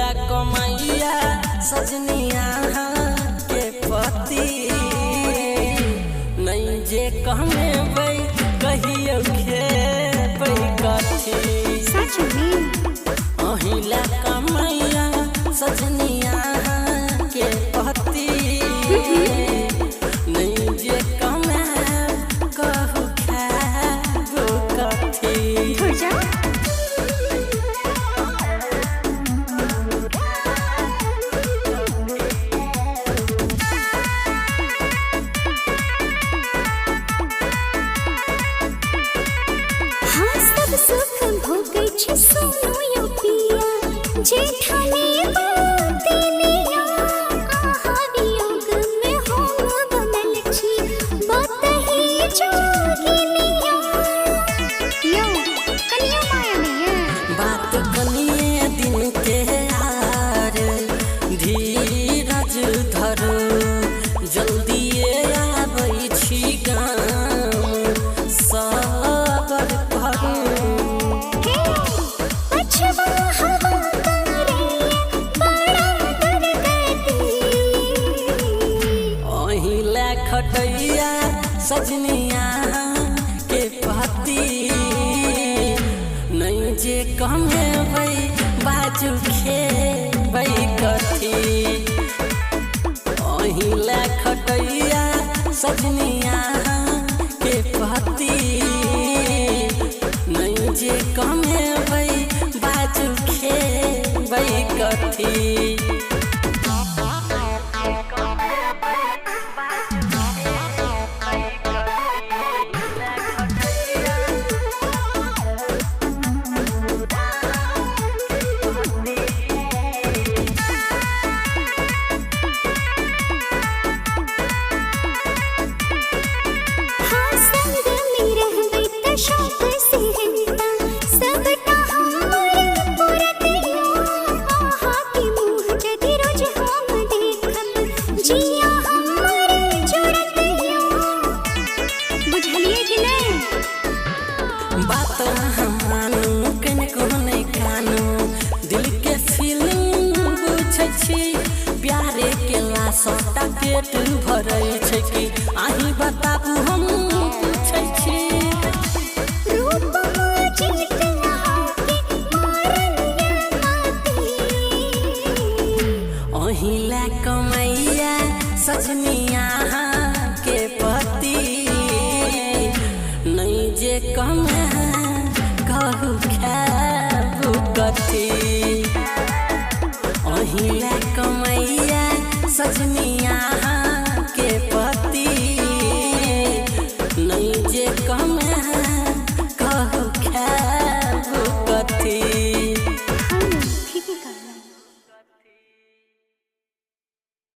ओहिला कमैया सजनिया के पति नहीं जे कमेबै कहियो खेबै कथी। सच में। ओहिला कमैया सजनिया के पति नहीं जे कमाएब कहू खाएब कथी। धुर जा। हाँ सब सुख भोगै छी सोनू यौ पिया, जेठानी गोतिनिया। अहाँ वियोग में हम बनल छी बतही जोगिनिया। यौ कनियो माया नहीं है। बात कनिए दिन के आर धीरज धरू, जल्दिए आबै छी गाम सबर करू। हे पछवा हवा करैया बड़ा दुर्गति। ओहिला खटैया सजनिया के पति नहीं जे कमेबै बाजू खेबै कथी। ओहिला खटैया सजनिया के पति नहीं जे कमेबै बाजू खेबै कथी। हाँ संग में रहबै त शौक से हेता सबटा हमर पुरत यौ। अहाँ के मुँह यदि रोज हम देखब जिया हमर जुड़त यौ। बुझलियै कि नहि? बात अहाँ मानू कनिको नहि कानू, दिल के फीलिंग बुझै छी। प्यारे केला सबटा पेट भरै छै कि अहीं बताबू हम पूछै छी। रूप जीत अहाँके मारल ये मति। ओहिला कमैया सजनिया के पति नहीं जे कमाए कहू खाएब कथी। ओहिला